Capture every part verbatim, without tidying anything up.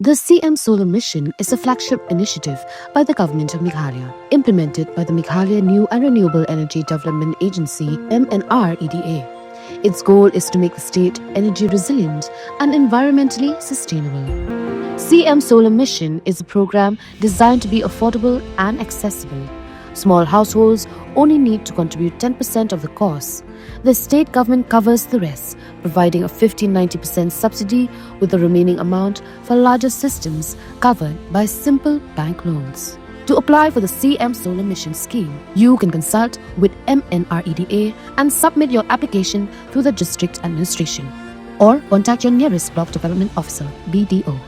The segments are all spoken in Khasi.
The C M Solar Mission is a flagship initiative by the Government of Meghalaya, implemented by the Meghalaya New and Renewable Energy Development Agency, M N R E D A. Its goal is to make the state energy resilient and environmentally sustainable. C M Solar Mission is a program designed to be affordable and accessible. Small households only need to contribute ten percent of the cost. The state government covers the rest, providing a fifty ninety percent subsidy, with the remaining amount for larger systems covered by simple bank loans. To apply for the C M Solar Mission scheme, you can consult with M N R E D A and submit your application through the district administration, or contact your nearest block development officer, B D O.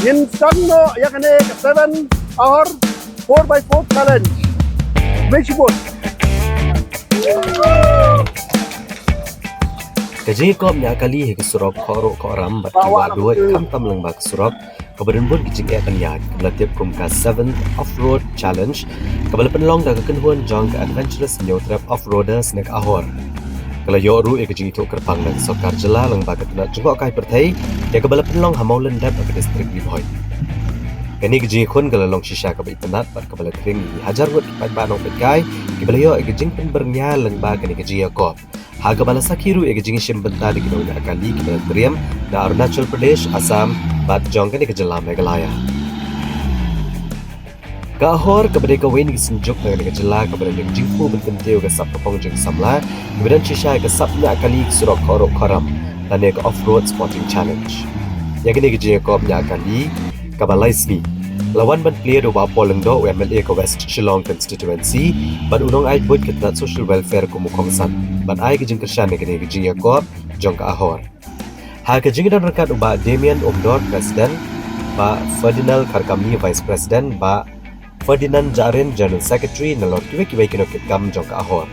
Ngin sdang noh ïa kane ka seven hour four by four challenge. Mei shibun. Ka jingïakop ñiah kali ha ki surok Khohruh Khohram bad ki wah duh, khamtam lyngba ka surok kaba don bun ki jingeh ban ïaid, kaba la tip kum ka Seventh Off-Road Challenge, kaba la pynlong da ka kynhun jong ka Adventurous Hynñiewtrep Off-Roaders na ka Ahor. Ka la ïoh ruh ïa ka jingithuh kyrpang na ka sorkar jylla lyngba ka tnat jngohkai pyrthei, ïa kaba la pynlong ha Mawlyndep ha ka distrik Ri Bhoi. Kane ka jingïakhun ka la long shisha kaba itynnad bad kaba la khring ïa ki hajar ngut ki paidbah nongpeitkai, kiba la ïoh ïa ka jingpynbyrngia lyngba kane ka jingïakop, ha kaba la sakhi ruh ïa ka jingïashim bynta da ki nongñiah kali kiba la triem na Arunachal Pradesh, Assam bad jong kane ka jylla Meghalaya. Ka Ahor kaba dei kawei na ki synjuk na kane ka jylla kaba don ïa ka jingthmu ban kyntiew ïa ka sap ka phong jong ki samla, kiba don shisha ïa ka sap ñiah kali ki surok Khohruh Khohram lane ka Off-Road Sporting Challenge. Ïa kane ka jingïakop ñiah kali kaba lai sngi la wan ban plie da u Bah Paul Lyngdoh, u M L A ka West Shillong Constituency bad u nongai buit ka tnat Social Welfare kum u kongsan, ban ai ka jingkyrshan ïa kane ka jingïakop jong ka Ahor. Ha ka jingdon ryngkat u Bah Damian Umdor, President, Bah Ferdinand Kharkamni, Vice President, Bah Ferdinand Jarin, General Secretary, nalor kiwei kiwei ki nongkitkam jong ka Ahor.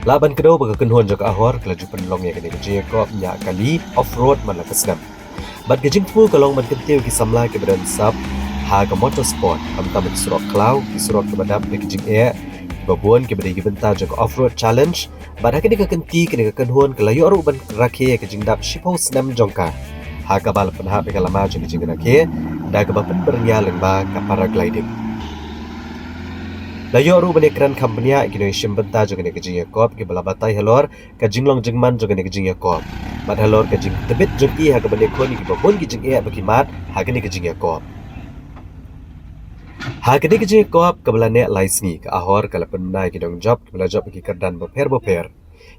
Lah ban kdew ba ka kynhun jong ka Ahor ka la ju pynlong ïa kane ka jingïakop ñiah kali off-road man la ka snem. Bad ka jingthmu ka long ban kyntiew ïa ki samla kiba don sap ha ka motorsport, khamtam ha ki surok khlaw, ki surok kiba dap da ki jingeh kiba bun, kiba dei ki bynta jong ka Off-Road Challenge. Bad ha kane ka kynti, kane ka kynhun ka la ïoh ruh ban rakhe ïa ka jingdap shiphew snem jong ka, ha kaba la pynhap ïa ka lama jong ka jingrakhe da kaba pynbyrngia lyngba ka paragliding. La ïoh ruh ban ïakren kham bniah ïa ki nongïashim bynta jong kane ka jingïakop kiba la batai halor ka jinglong jingman jong kane ka jingïakop bad halor ka jingtbit jong ki ha kaban ïakhun ïa kiba bun ki jingeh ba ki mad ha kane ka jingïakop. Ha kane ka jingïakop kaba la neh lai sngi, ka Ahor ka la pynbna ïa ki nongjop kiba la jop ha ki kyrdan bapher bapher,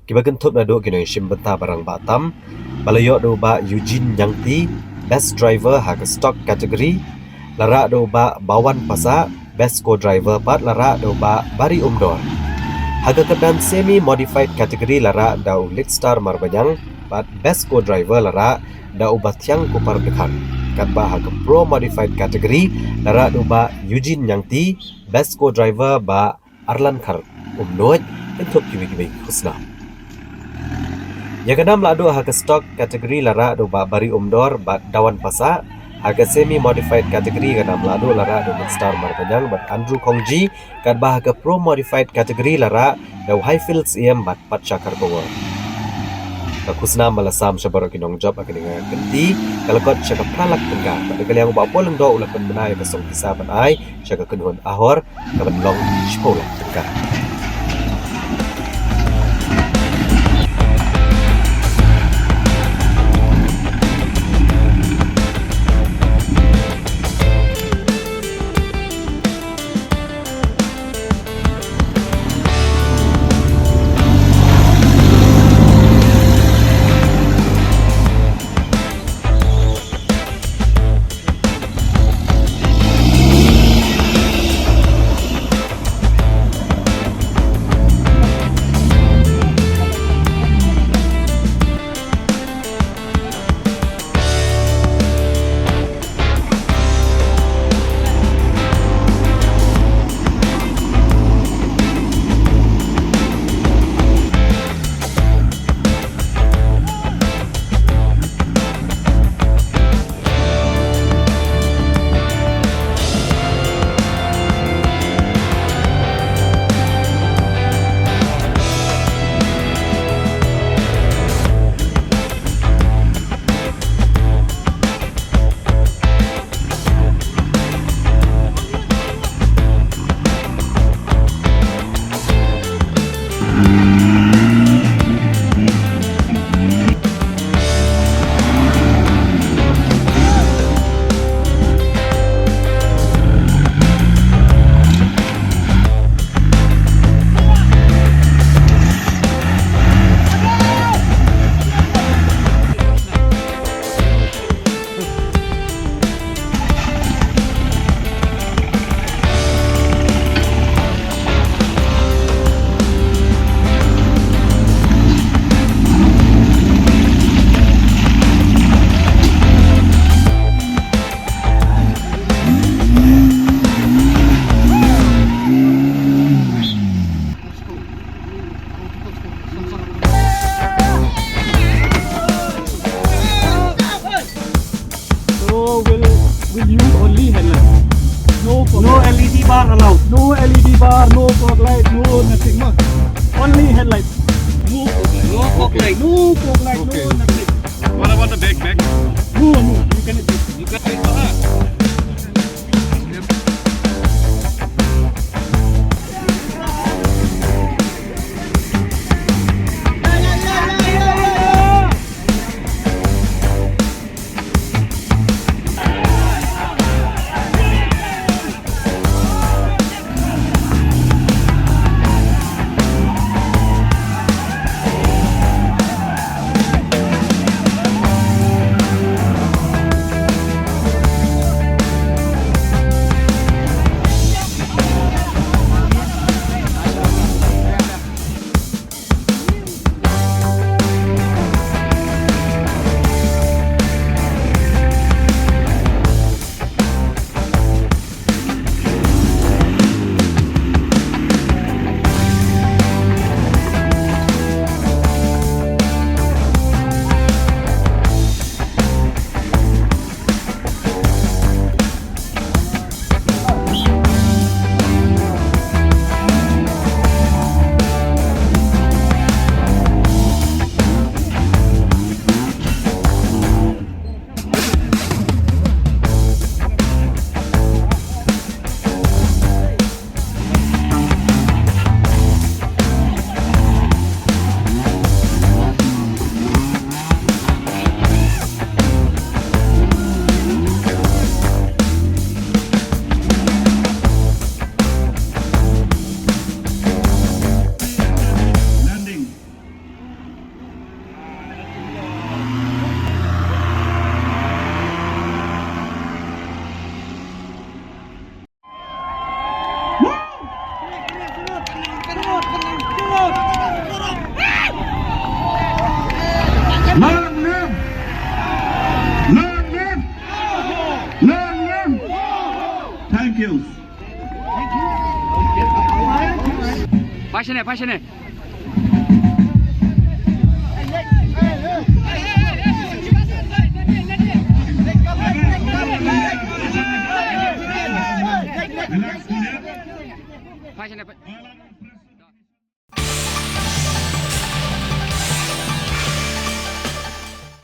kiba kynthup naduh ki nongïashim bynta ba rangbah tam, ba la ïoh da u Bah Eugene Ñiangti, Best Driver ha ka Stock Category, la rah da u Bah Bawan Passah, Best Co-Driver, bad la rah da u Bah Barry Umdor. Ha ka kyrdan Semi Modified Category la rah da u Litstar Marbaniang, bad Best Co-Driver la rah da u Bah Thiang Kupar Dkhar. Katba ha ka Pro Modified Category la rah da u Bah Eugene Ñiangti, Best Co-Driver Bah Arlankar Umnuid, kynthup kiwei kiwei ki khusnam. Ïa ka nam lahduh ha ka Stock Category la rah da u Bah Barry Umdor bad Dawan Passah. Ha ka Semi Modified Category ka nam lahduh la rah da u Litstar Marbaniang bad Andrew Kongji, katba ha ka Pro Modified Category la rah da u Highfield Syiem bad Patsha Kharkongor. Ka khusnam ba la sam sha baroh ki nongjop ha kane ka kynti ka la kot sha ka phra lak tyngka. Bad na ka liang u Bah Paul Lyngdoh u la pynbna ïa ka song pisa ban ai sha ka kynhun Ahor, kaban long shiphew lak tyngka. Only headlight. No fog light. No L E D bar allowed. No L E D bar, no fog light, no nothing. No. Only headlight. No fog light. No fog light. No fog light, no nothing. What about the back, back? No, no, you cannot do. You cannot do. Long live! Long live! Long live! Thank you. Passionate, passionate. Passionate.